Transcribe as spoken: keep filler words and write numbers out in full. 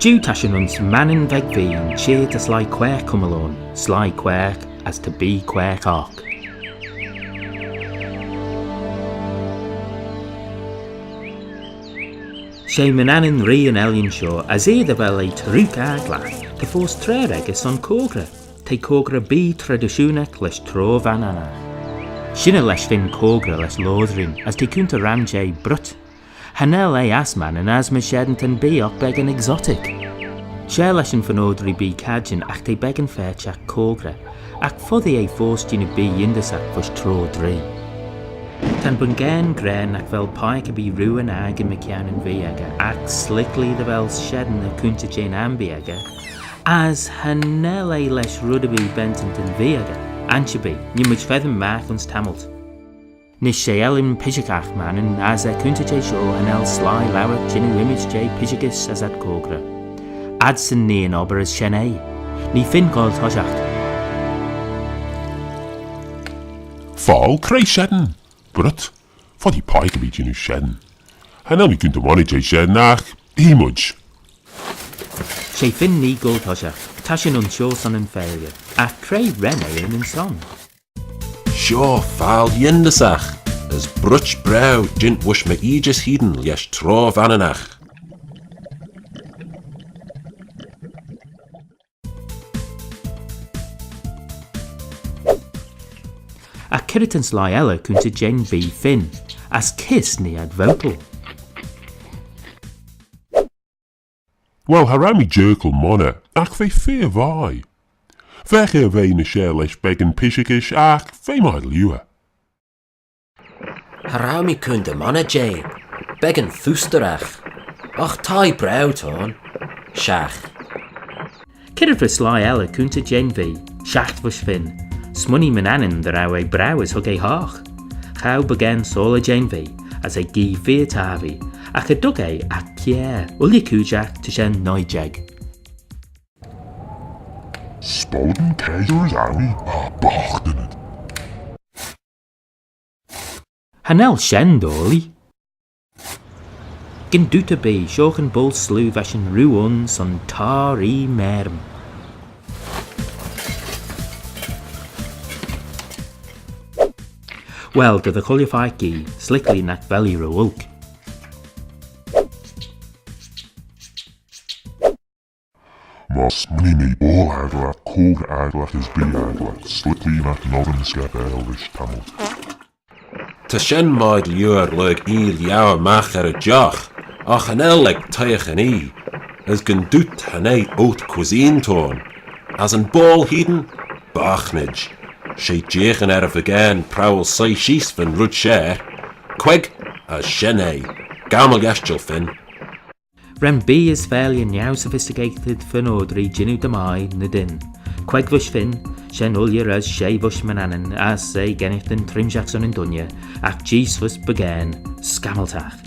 Jiu ta shin ayns Mannin veg Veein çheet ta sleih quaagh cummal ayn, sleih quaagh as ta bee quaagh oc. She Manannin ree yn ellan shoh, as eh dy vel eh trooid agglagh, ta foast traa echey son coagyrey. T'eh coagyrey bee tradishoonagh lesh troghe Vanninagh. Shinney lesh fin coagyrey lesh loayryn, as t'eh coontey ram jeh bruit. Cha nel eh ass Mannin as myr shen ta'n bee oc beggan exotic. Share lesh yn fy noadyr bee cadjin agh t'eh beggan faitagh coagyrey, agh foddee eh foast jannoo bee yindyssagh veih troghe dree. Ta'n bun-ghane gra nagh vel peiagh erbee rieau aegey mychione yn vee echey, agh s'liklee dy vel shen er coontey jeh'n abbee echey, as cha nel eh lesh red erbee bentyn da'n vee echey. Aghterbee, nee mayd feddyn magh ayns tammylt. Nish she ellan pishaghagh Mannin, as er coontey jeh shoh cha nel sleih lowit jannoo ymmyd jeh pishaghys as ad coagyrey. Adsyn nee yn obbyr as shen eh. Nee Finn goaill toshiaght. Foddee, cre shen? Bruit, foddee peiagh erbee jannoo shen. Cha nel mee coontey monney jeh shen, agh eeym mayd. She Finn nee goaill toshiaght, ta shin ayns shoh son yn feailley, agh cre ren eh er nyn son? Shoh fal yindyssagh, as bruit braew jeant voish my eejys hene lesh troghe Vanninagh. Agh c'red ta'n sleih elley coontey jeh'n bee Finn, as kys nee ad vocal? Well, cha row mee jerkal monney, agh v'eh feer vie. Veagh eh er ve ny share lesh beggan pishaghys, agh v'eh mie liooar. Cha row mee coontey monney jeh, beggan foostyragh, agh thie braew t'ayn, shiaght. C'red va sleih elley coontey jeh'n vee, shiaght voish Finn? Smooinee Manannin dy row eh braew as hug eh hoght. Ghow bogane soylley jeh'n vee, as eh gee feer tappee, agh cha dug eh agh kiare. Ooilley cooidjagh ta shen nuy jeig. Spalding Kaiser is army, ah, boghtynid. Cha nel shen doillee. Gyn dooyt erbee, shoh yn boayl sloo va shin rieau ayn son tar ee mayrym. Well, ta dy chooilley faggys, s'liklee nagh vel eh ry olk. Myr smooinee mee boayl agglagh, coagyrey agglagh as bee agglagh, s'liklee nagh noddym scapail rish tammylt. Ta shen mie liooar lurg ee liauyr magh er y jough, agh cha nel ec toshiaght yn oie, as gyn dooyt cha nee oat cuisine t'ayn, as yn boayl hene, boghtynid. She jeeaghyn er y bogane prowal soie sheese va'n red share. Queig, as shen eh. Gammell geshtal, Finn. Ren bee as feailley neu-sophisticated fy noadyr jannoo dy mie ny dyn. Queig voish Finn, shen ooilley as shey voish Manannin, as eh gennaghtyn trimshagh son yn dooinney, agh jees voish bogane, scammyltagh.